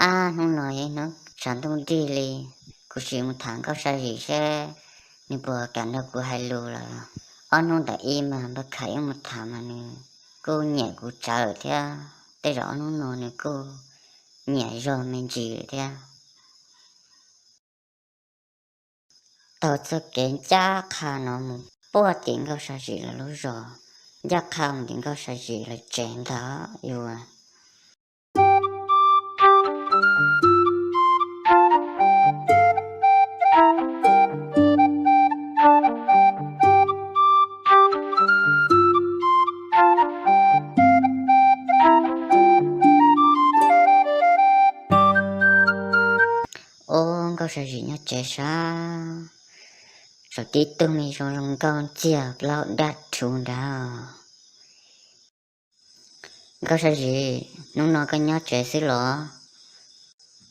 Ab, hnub no yog ib hnub tshav ntuj nrig li, kuv sim mus tham Nkauj Sab Zim seb nws puas kam nrog kuv hais lus lawm. Ob hnub ntawm ib mas Npawg Kham yeej mus tham mas nws kuj nyiam kuv tsawv thiab, tej zaum ob hnub no nws kuj nyiam zog me ntsis thiab. Taug txoj kev ncaj qha no mus puag tim Nkauj Sab Zim lawv lub zos, ncaj qha mus tim Nkauj Sab Zim lawv tsev ntag yus. Ub, Nkauj Sab Zim nyob tsev sab, saum tib tug me zoo zoo nkauj ntxiag plaub daj rhuv nrad. Nkauj Sab Zim, hnub no koj nyob tsev xwb los?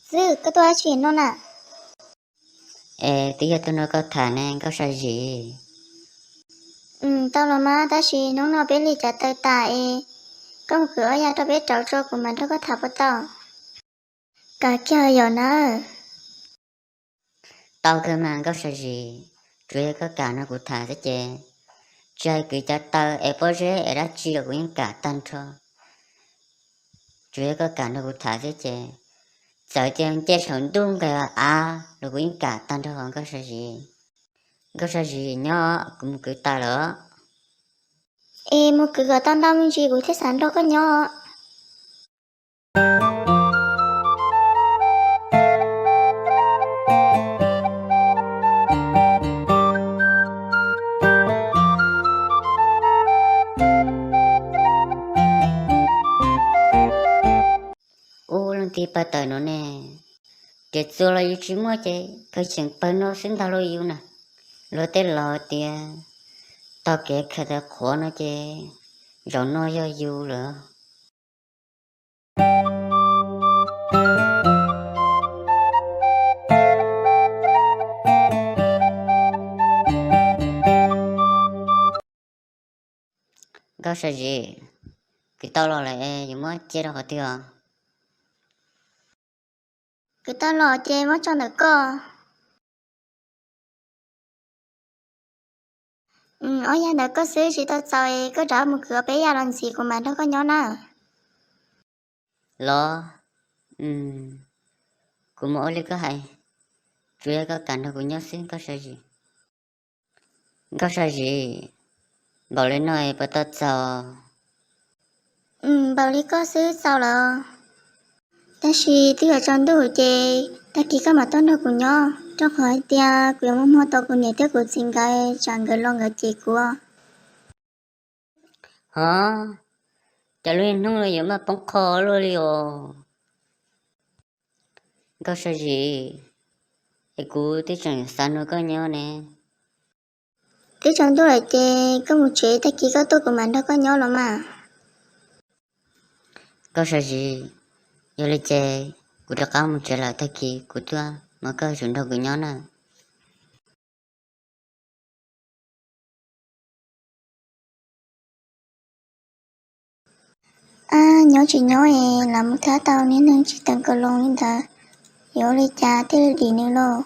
Xwb, koj tuaj dab tsi no na? Es twb yog tuaj nrog koj tham ne Nkauj Sab Zim. Tau los mas, tab sis hnub no peb li cav taw tas es koj mus kwv ob yas rau peb rauv tso kuv mam nrog koj tham puas tau? Kav kiag yom nawb. Tau kawg mas Nkauj Sab Zim, tsuas yog koj kam nrog kuv tham xwb ces, tsis hais kwv cov taw es pob zeb es dab tsi los kuv yeej kam tag nrho. Tsuas yog koj kam nrog kuv tham xwb ces, txawm tias nce saum ntuj nqes av los kuv yeej kam tag nrho Nkauj Sab Zim. Nkauj Sab Zim nyob, kuv mus kwv taw lawm. Es mus kwv kom tau ntau me ntsis kuv thiaj xav nrog koj nyob. Ub, leej twg pawg tawm no ne? Riam txuas los yus tsis muaj ces kawg cheem pawg no xwb ntag lauj yus na. Luag tej laus tias taug kev khaws taw qhuav no ces zaum no yog yus lawm. Nkauj Sab Zim, kwv tau los lawm es yuav muab cia rau qhov twg os? Kwv tau los ces muab tso ntawm koj. Ob yas ntawm koj xwb tsis tau txaus es koj rov mus kwv ob peb yas los ntxiv kuv mam nrog koj nyob na. Los, kuv mus ua li koj hais, tsuas yog koj kam nrog kuv nyob xwb Nkauj Sab Zim. Nkauj Sab Zim, npaum li no es puas tau txaus? Npaum li koj xwb txaus lawm. Tab sis twb yuav tsaus ntuj ces tag kis koj mam tuaj nrog kuv nyob, rau qhov hais tias kuv yuav mus muag tau kuv niam thiab kuv txiv nkawd, tsam nkawd los nkawd cem kuv. Hov, cas lub niaj hnub no yuav maj poob qho luaj li os. Nkauj Sab Zim, es kuv twb tseem xav nrog koj nyob ne. Twb tsaus ntuj lawm ces koj mus tsev, tag kis koj tuaj kuv mam nrog koj nyob los mas. Nkauj Sab Zim, yog li ces kuv rov qab mus tsev lawm, tag kis kuv tuaj mas koj tsum nrog kuv nyob na. Ab, nyob tsis nyob es lam mus thab tau niag neeg tsis teem kaus loos li ntawd, yuav ua li cas thiaj li dim nws lauj?